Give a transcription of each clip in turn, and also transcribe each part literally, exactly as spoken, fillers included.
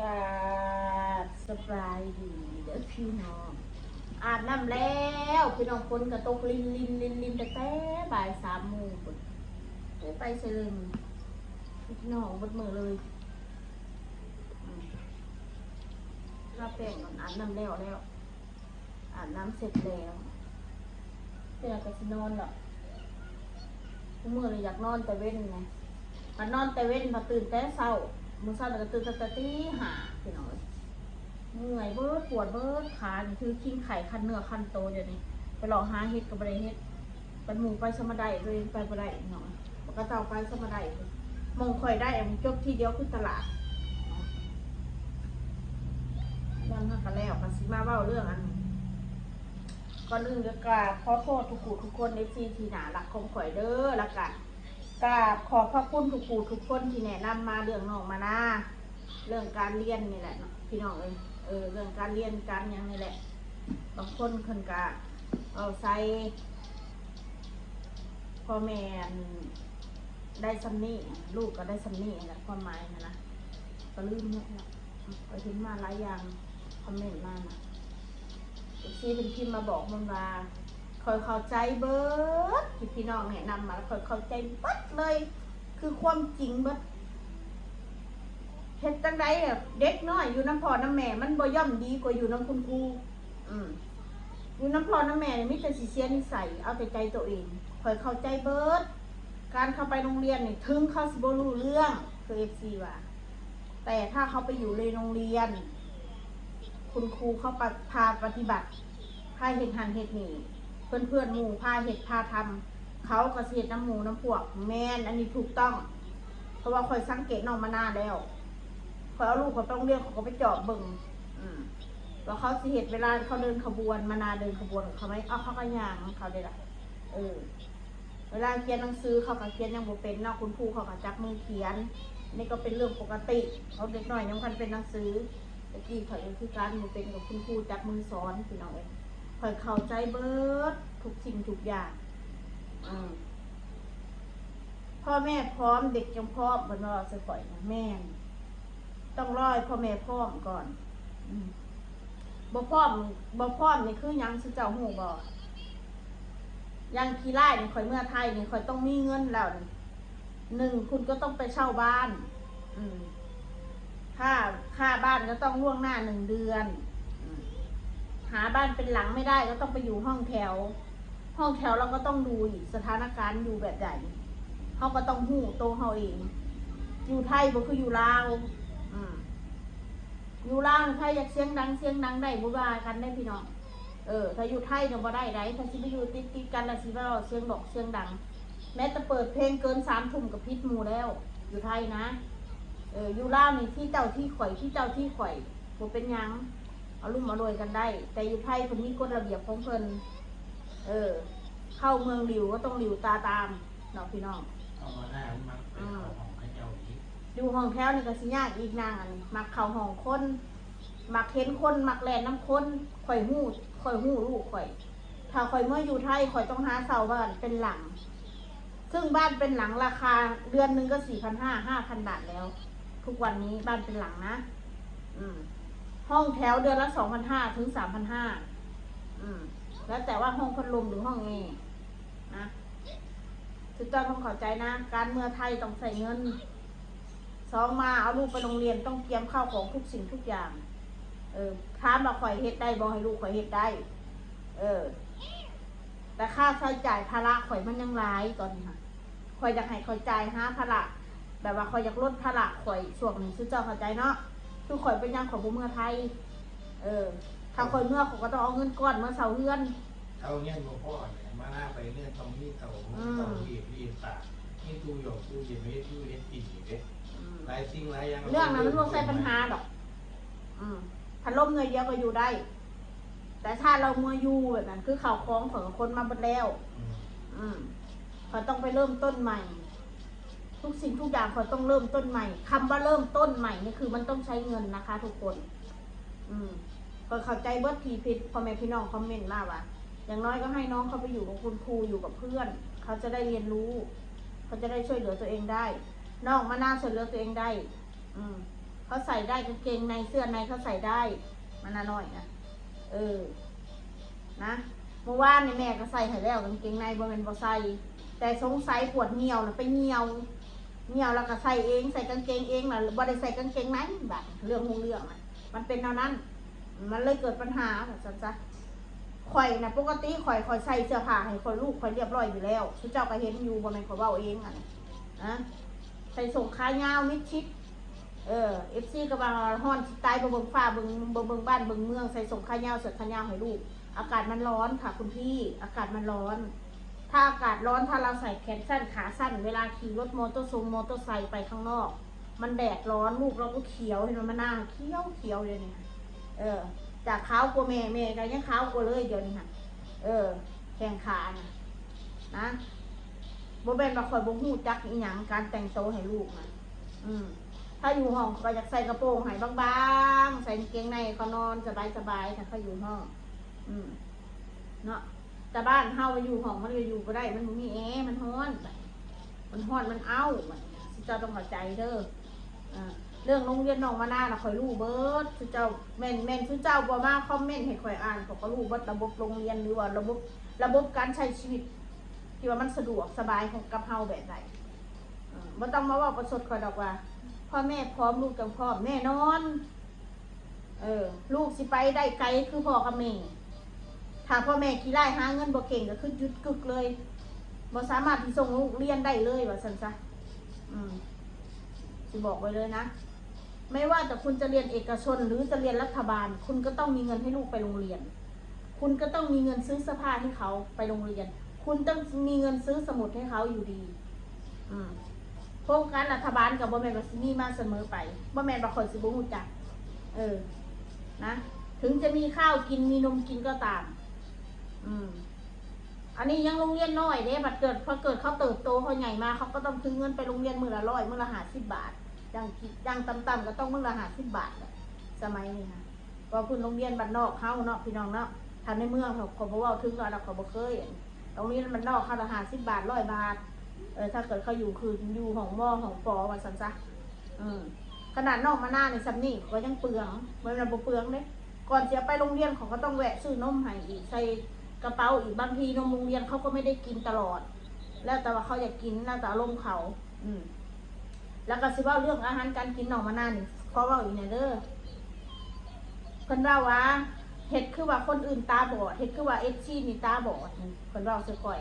กราบสบายดีเด้อพี่น้อง อาบน้ำแล้วพี่น้อง ฝนกระตกลินลินลินลินตั้งแต่บ่ายสามโมงพุ้น ไปไปเซเลมพี่น้องเบดมือเลย อืม ทาแป้งก่อน อาบน้ำแล้วแล้ว อาบน้ำเสร็จแล้ว เดี๋ยวก็สินอนละ มื้อนี้อยากนอนแต่เว้นไง มานอนแต่เว้น พอตื่นแต่เช้า มื้อเช้าก็ตื่นตั้งแต่ตีห้าพี่น้องเอ้ย เมื่อยเบิด ปวดเบิดขา นี่คือคิงไข้คันเนื้อคันโตเดี๋ยวนี้ ไปเลาะหาเฮ็ดก็บ่ได้เฮ็ด เป็นหมู่ไปสมาได้ ตัวเองไปบ่ได้เนาะ มันก็เจ้าไปสมาได้ มองคอยได้ มันจบทีเดียวคือตลาด นั่นหั้นก็แล้ว ก็สิมาเว้าเรื่องอัน ก่อนอื่นก็กราบขอโทษทุกผู้ทุกคน เอฟซี ที่น่ารักของข่อยเด้อ แล้วก็กราบขอบพระคุณทุกผู้ทุกคนที่แนะนำมาเรื่องน้องมานา เรื่องการเรียนนี่แหละเนาะพี่น้องเอ้ย เออ เรื่องการเรียนการหยังนี่แหละ บางคนเพิ่นก็เอาใส่ พ่อแม่อันได้ส่ำนี้ ลูกก็ได้ส่ำนี้นะ ความหมายนะนะ ก็ลืมหมดละ ก็เห็นมาหลายอย่าง คอมเมนต์มานะ เอฟซี เพิ่นพิมพ์มาบอกมันว่า ข่อยเข้าใจเบิด ที่พี่น้องแนะนำมา แล้วข่อยเข้าใจเบิดเลย คือความจริงเบิด เฮ็ดจั่งใดอะ เด็กน้อยอยู่นำพ่อนำแม่ มันบ่ย่อมดีกว่าอยู่นำคุณครู อืม อยู่นำพ่อนำแม่นี่มีแต่สิเสียนิสัย เอาแต่ใจตัวเอง ข่อยเข้าใจเบิด การเข้าไปโรงเรียนนี่ ถึงเขาสิบ่รู้เรื่อง คือ เอฟซี ว่า แต่ถ้าเขาไปอยู่ในโรงเรียน คุณครูเขาปะ พาปฏิบัติ พาเฮ็ดหั้นเฮ็ดนี่ เพื่อนๆหมู่พาเฮ็ดพาทำ เขาก็สิเฮ็ดนำหมู่นำพวก แม่น อันนี้ถูกต้อง เพราะว่าข่อยสังเกตน้องมานานแล้ว ข่อยเอาลูกข่อยไปโรงเรียน ข่อยก็ไปจอบเบิ่ง อืม ว่าเขาสิเฮ็ด เวลาเขาเดินขบวน มานาเดินขบวนของเขาไหม เอาเขาก็ย่างของเขาเด้ล่ะ เออ เวลาเขียนหนังสือเขาก็เขียนยังบ่เป็นเนาะ คุณครูเขาก็จับมือเขียน นี่ก็เป็นเรื่องปกติของเด็กน้อยยังพันเป็นหนังสือ ตะกี้ข่อยก็คือการบ่เป็นกับคุณครูจับมือสอนพี่น้องเอ้ย ข่อยเข้าใจเบิดทุกสิ่งทุกอย่าง อืม พ่อแม่พร้อมเด็กยังพร้อม เพิ่นว่าใส่ข่อยนะ แม่น ต้องรอให้พ่อแม่พร้อมก่อน อืม บ่พร้อม บ่พร้อมนี่คือหยัง ซุเจ้าฮู้บ่ อย่างขี้ร้ายนี่ ข่อยเมือไทยนี่ ข่อยต้องมีเงินแล้วนี่ หนึ่ง คุณก็ต้องไปเช่าบ้าน อืม ค่า ค่าบ้านก็ต้องล่วงหน้าหนึ่งเดือน อืม หาบ้านเป็นหลังไม่ได้ก็ต้องไปอยู่ห้องแถว ห้องแถวเราก็ต้องดูอีก สถานการณ์อยู่แบบใด เขาก็ต้องฮู้โตเขาเอง อยู่ไทยบ่คืออยู่ลาว อืม อยู่ลาวนี่ ใครอยากเสียงดังเสียงดังได้ บ่ว่ากันได้พี่น้อง เออ ถ้าอยู่ไทยเนี่ยบ่ได้ได ถ้าสิไปอยู่ติดๆกัน แล้วสิเว้าเสียงดอกเสียงดัง แม้แต่เปิดเพลงเกินสามทุ่มก็ผิดหมู่แล้ว อยู่ไทยนะ เออ อยู่ลาวนี่ ที่เจ้าที่ข่อย ที่เจ้าที่ข่อย บ่เป็นหยัง เอารุ่มเอารวยกันได้ แต่อยู่ไทยเพิ่นมีกฎระเบียบของเพิ่น เออ เข้าเมืองหลิวก็ต้องหลิวตาตามเนาะพี่น้อง เอามาได้ มันมักไปเข้าห้องเขาเจ้าอีก อยู่ห้องแถวนี่ก็สิยากอีกนาง อันนี้มักเข้าห้องคน มักเห็นคน มักแล่นนำคน ข่อยฮู้ ข่อยฮู้ลูกข่อย ถ้าข่อยเมืออยู่ไทย ข่อยต้องหาเช่าบ้านเป็นหลัง ซึ่งบ้านเป็นหลังราคาเดือนหนึ่งก็สี่พันห้า ห้าพันบาทแล้ว ทุกวันนี้บ้านเป็นหลังนะ อืม ห้องแถวเดือนละสองพันห้าถึงสามพันห้า อืม แล้วแต่ว่าห้องพัดลมหรือห้องแอร์นะ ซุเจ้าต้องเข้าใจนะ การเมือไทยต้องใช้เงิน สองมาเอาลูกไปโรงเรียนต้องเตรียมข้าวของทุกสิ่งทุกอย่าง เออ ถามว่าข่อยเฮ็ดได้บ่ ให้ลูกข่อยเฮ็ดได้ เออ แต่ค่าใช้จ่ายภาระข่อยมันยังหลายตอนนี้ค่ะ ข่อยอยากให้ข่อยจ่ายหาภาระ แบบว่าข่อยอยากลดภาระข่อยช่วงนี้ ซุเจ้าเข้าใจเนาะ คือข่อยเป็นหยังข่อยบ่เมือไทย เออ ถ้าข่อยเมือข่อยก็ต้องเอาเงินก้อนมาเช่าเฮือน เอาเงินบ่พอเนี่ย มาหน้าไปเงินต้องมีเตา อืม เตารีด รีดผ้า มีตู้หยอกตู้เย็น มีตู้เฮ็ดกินอีกเด้ อืม หลายสิ่งหลายอย่าง เรื่องนั้นมันบ่ใช่ปัญหาดอก อืม พัดลมหน่วยเดียวก็อยู่ได้ แต่ถ้าเราเมืออยู่แบบนั้น คือข้าวของข่อยก็ขนมาเบิดแล้ว อืม อืม ข่อยต้องไปเริ่มต้นใหม่ ทุกสิ่งทุกอย่างข่อยต้องเริ่มต้นใหม่ คำว่าเริ่มต้นใหม่นี่คือมันต้องใช้เงินนะคะทุกคน อืม ข่อยเข้าใจเบิดที่พี่ พ่อแม่พี่น้องคอมเมนต์มาว่า อย่างน้อยก็ให้น้องเขาไปอยู่กับคุณครู อยู่กับเพื่อน เขาจะได้เรียนรู้ เขาจะได้ช่วยเหลือตัวเองได้ น้องมานาช่วยเหลือตัวเองได้ อืม เขาใส่ได้ กางเกงในเสื้อในเขาใส่ได้ มันน้อยนะ เออ นะ เมื่อวานนี่แม่ก็ใส่ให้แล้ว กางเกงในบ่แม่นบ่ใส่ แต่สงสัยปวดเหี่ยวนะไปเหี่ยว เหี่ยวแล้วก็ใส่เอง ใส่กางเกงเองนะบ่ได้ใส่กางเกงใน บัดเรื่องของเรื่องนะมันเป็นแนวนั้น มันเลยเกิดปัญหาว่าซั่นซะ ข่อยนะปกติข่อยข่อยใส่เสื้อผ้าให้ข่อยลูกข่อยเรียบร้อยอยู่แล้ว ซุเจ้าก็เห็นอยู่ บ่แม่นข่อยเว้าเองอันนี้นะ ใส่ส่งขายาวมิดชิด เออ เอฟซี ก็ว่าฮ้อนสิตาย บ่เบิ่งฟ้าเบิ่งบ่เบิ่งบ้านเบิ่งเมือง ใส่ส่งขายาวเสื้อขายาวให้ลูก อากาศมันร้อนค่ะคุณพี่ อากาศมันร้อน ถ้าอากาศร้อน ถ้าเราใส่แขนสั้นขาสั้น เวลาขี่รถมอเตอร์ทรงมอเตอร์ไซค์ไปข้างนอก มันแดดร้อน ลูกเราก็เขียว เห็นไหม มันหน้าเขียวเขียวเลยเนี่ย เออ จากขาวกว่าแม่ แม่ก็ยังขาวกว่าเลยเดี๋ยวนี้ค่ะ เออ แข้งขานะ นะ บ่แม่นว่าข่อยบ่ฮู้จักอีหยังการแต่งตัวให้ลูกนะ อืม ถ้าอยู่ห้องก็อยากใส่กระโปรงให้บางๆ ใส่กางเกงในเขานอนสบายๆ ถ้าเขาอยู่ห้อง อืม เนาะ แต่บ้านเฮาอยู่ห้องมันก็อยู่บ่ได้ มันบ่มีแอร์ มันฮ้อน มันฮ้อน มันอ้าว ซุเจ้าต้องเข้าใจเด้อ อ่า เรื่องโรงเรียนน้องมะนาวน่ะข่อยรู้เบิด ซุเจ้า แม่น แม่นซุเจ้าบ่มาคอมเมนต์ให้ข่อยอ่าน ข่อยก็รู้เบิดระบบโรงเรียน หรือว่าระบบ ระบบการใช้ชีวิต ที่ว่ามันสะดวกสบายของกับเฮาแบบใด เออ บ่ต้องมาเว้าประชดข่อยดอกว่า พ่อแม่พร้อมลูกต้องพร้อม แน่นอน เออ ลูกสิไปได้ไกลคือพ่อกับแม่ ถ้าพ่อแม่ขี้ร้ายหาเงินบ่เก่งก็คือหยุดกึกเลย บ่สามารถที่ส่งลูกเรียนได้เลย ว่าซั่นซะ อืม สิบอกไว้เลยนะ ไม่ว่าแต่คุณจะเรียนเอกชนหรือจะเรียนรัฐบาล คุณก็ต้องมีเงินให้ลูกไปโรงเรียน คุณก็ต้องมีเงินซื้อเสื้อผ้าให้เขาไปโรงเรียน คุณต้องมีเงินซื้อสมุดให้เขาอยู่ดี อืม โครงการรัฐบาลก็บ่แม่นว่าสิมีมาเสมอไป บ่แม่นว่าข่อยสิบ่ฮู้จัก เออ นะ ถึงจะมีข้าวกิน มีนมกินก็ตาม อืม อันนี้ยังโรงเรียนน้อยเด้ บัดเกิด พอเกิดเขาเติบโต เขาใหญ่มา เขาก็ต้องถือเงินไปโรงเรียนมื้อละร้อย มื้อละห้าสิบบาท อย่างคิด อย่างต่ำๆ ก็ต้องมื้อละห้าสิบบาทแหละ สมัยนี้นะ ก็พื้นโรงเรียนบ้านนอกเฮาเนาะพี่น้องเนาะ ถ้าในเมืองเขา เขาบ่เว้าถึงดอก เขาบ่เคย โรงเรียนบ้านนอกเขาละห้าสิบบาท ร้อยบาท เออ ถ้าเกิดเขาอยู่คืออยู่ห้องมอห้องปอว่าซั่นซะ อืม ขนาดน้องมะนาวนี่ส่ำนี้ก็ยังเปลือง บ่แม่นว่าบ่เปลืองเด้ ก่อนสิเอาไปโรงเรียนเขาก็ต้องแวะซื้อนมให้อีก ใส่กระเป๋าอีก บางทีนมโรงเรียนเขาก็ไม่ได้กินตลอด แล้วแต่ว่าเขาอยากกิน แล้วแต่อารมณ์เขา อืม แล้วก็สิเว้าเรื่องอาหารการกินน้องมะนาวนี่ ขอเว้าอีกแหน่เด้อ เพิ่นเว้าว่า เฮ็ดคือว่าคนอื่นตาบอด เฮ็ดคือว่า เอฟซี นี่ตาบอด เพิ่นเว้าใส่ข่อย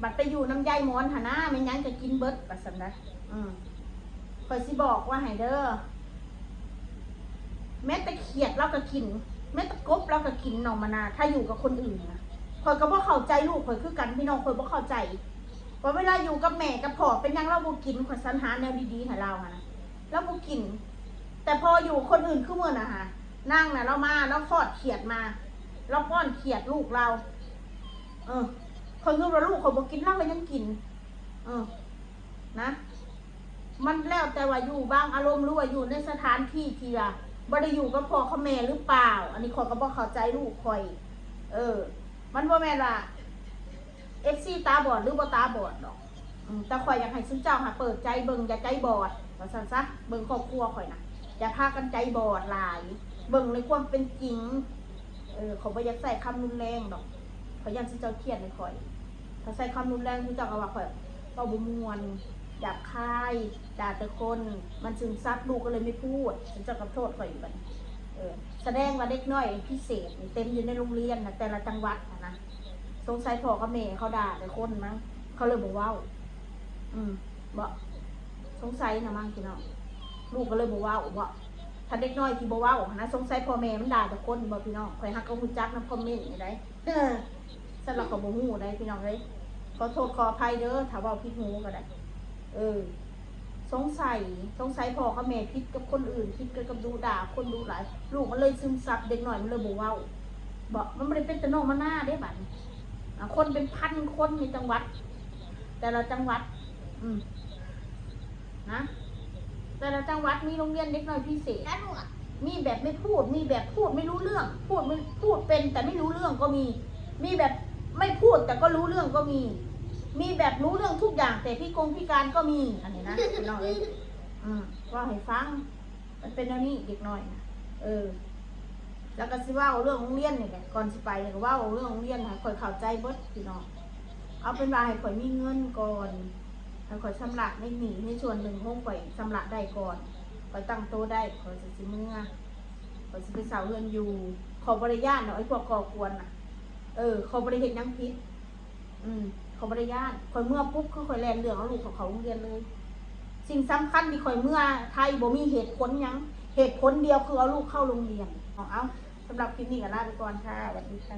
บัดไปอยู่นำยายหมอนหั่นนะ แม่นหยังก็กินเบิด ว่าซั่นนะ อืม ข่อยสิบอกว่าให้เด้อ แม้แต่เขียดเราก็กิน แม้แต่กบเราก็กินน้องมะนาว ถ้าอยู่กับคนอื่นนะ ข่อยก็บ่เข้าใจลูกข่อยคือกันพี่น้อง ข่อยบ่เข้าใจ ว่าเวลาอยู่กับแม่กับพ่อเป็นหยังเราบ่กิน ข่อยสรรหาแนวดีๆให้เราหั่นนะ เราบ่กิน แต่พออยู่คนอื่นคือมื้อน่ะหะ นางน่ะเรามา เราคลอดเขียดมา เราป้อนเขียดลูกเรา เออ ข่อยคือว่าลูกข่อยบ่กิน เราก็ยังกิน เออ นะ มันแล้วแต่ว่าอยู่บางอารมณ์ หรือว่าอยู่ในสถานที่ที่ว่าบ่ได้อยู่กับพ่อกับแม่หรือเปล่า อันนี้ข่อยก็บ่เข้าใจลูกข่อย เออ มันบ่แม่นว่า เอฟซี ตาบอดหรือบ่ตาบอดดอก อืม แต่ข่อยอยากให้ซุมเจ้าหาเปิดใจเบิ่ง อย่าใจบอด ว่าซั่นซะ เบิ่งครอบครัวข่อยนะ อย่าพากันใจบอดหลาย เบิ่งในความเป็นจริง เออ ข่อยบ่อยากใช้คำรุนแรงดอก ข่อยย้านซุมเจ้าเครียดในข่อย ถ้าใช้คำรุนแรงซุมเจ้าก็ว่าข่อยเว้าบ่ม่วน หยาบคาย ด่าแต่คน มันซึมซับ ลูกก็เลยไม่พูด ซุมเจ้าก็โทษข่อยอยู่บัดนี้ เออ แสดงว่าเด็กน้อยพิเศษนี่เต็มอยู่ในโรงเรียนนะ แต่ละจังหวัดนะนะ สงสัยพ่อกับแม่เขาด่าแต่คนมั้ง เขาเลยบ่เว้า อืม บ่ สงสัยนะมั้งพี่น้อง ลูกก็เลยบ่เว้า บ่ ถ้าเด็กน้อยที่บ่เว้าหั้นนะ สงสัยพ่อแม่มันด่าแต่คน บ่พี่น้อง ข่อยหาก็ฮู้จักนำคอมเมนต์นี่ได้ เออ ซั่นละก็บ่ฮู้ได้พี่น้องเอ้ย ขอโทษขออภัยเด้อ ถ้าเว้าผิดหูก็ได้ เออ สงสัย สงสัยพ่อกับแม่ผิดกับคนอื่น ผิดกันกับดุด่าคนดุหลาย ลูกมันเลยซึมซับ เด็กน้อยมันเลยบ่เว้า บ่ มันบ่ได้เป็นแต่น้องมะนาวเด้บัดนี้ อ่ะ คนเป็นพันคนในจังหวัด แต่ละจังหวัด อืม นะ แต่ละจังหวัดมีโรงเรียนเด็กน้อยพิเศษ มีแบบไม่พูด มีแบบพูดไม่รู้เรื่อง พูดไม่ พูดเป็นแต่ไม่รู้เรื่องก็มี มีแบบไม่พูดแต่ก็รู้เรื่องก็มี มีแบบรู้เรื่องทุกอย่างแต่พิกงพิการก็มี อันนี้นะพี่น้องเอ้ย อืม เว้าให้ฟัง มันเป็นแนวนี้เด็กน้อยนะ เออ แล้วก็สิเว้าเรื่องโรงเรียนนี่แหละ ก่อนสิไปนี่ก็เว้าเรื่องโรงเรียนให้ข่อยเข้าใจเบิดพี่น้อง เอาเป็นว่าให้ข่อยมีเงินก่อน ให้ข่อยชำระในหนี้ในส่วนหนึ่งของข่อยชำระได้ก่อน ข่อยตั้งโตได้ ข่อยสิสิเมือ ข่อยสิไปเช่าเฮือนอยู่ ข่อยบ่ได้ย้านดอกไอ้พวกก่อกวนน่ะ เออ ข่อยบ่ได้เฮ็ดหยังผิด อืม ข่อยบ่ได้ย้าน ข่อยเมือปุ๊บคือข่อยแล่นเรื่องเอาลูกเขาเข้าโรงเรียนเลย สิ่งสำคัญที่ข่อยเมือไทยบ่มีเหตุผลหยัง เหตุผลเดียวคือเอาลูกเข้าโรงเรียน เอา เอา สำหรับคลิปนี้ก็ลาไปก่อนค่ะ สวัสดีค่ะ